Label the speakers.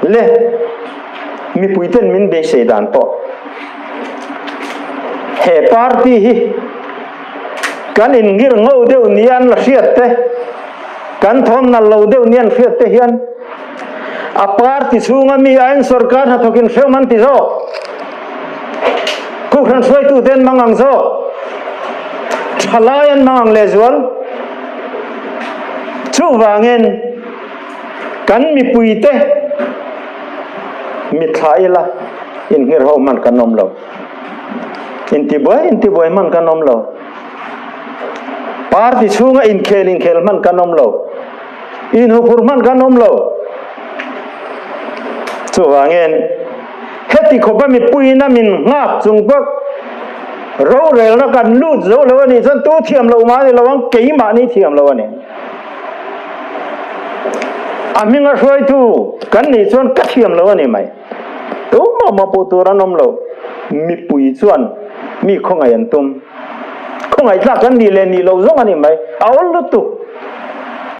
Speaker 1: Le mipui ten min beisei dan pawh he party hi kan in ngir ngo deuh ni an la hriat te kan thawm nal lo deuh ni an hriat te hian a party chhunga mi aiin sorkar hnathawkin hrehawm an ti zawk. Kohhran hruaitute an mang ang zawk. Thalai an mang ang lehzual. Chuvangin kan mipuite mitthla ila inngirho hman kan awm lo. Intibuai intibuai hman kan awm lo. Party chhunga inkhel inkhel hman kan awm lo. Inhuphur hman kan awm lo. Chuvangin heti khawpa mipuiin a min nghak chung bawk rorelna kan lut zo lo a nih chuan tu thiam lo mah a ni lo ang, keimahni thiam lo a ni. A hminga hruaitu kan nih chuan ka thiam lo a ni mai. Tumah mah puh tur an awm lo. Mipui chuan mi khawngaih an tum. Khawngaih tlak kan nih leh nih lo zawng a ni mai. A awl lutuk.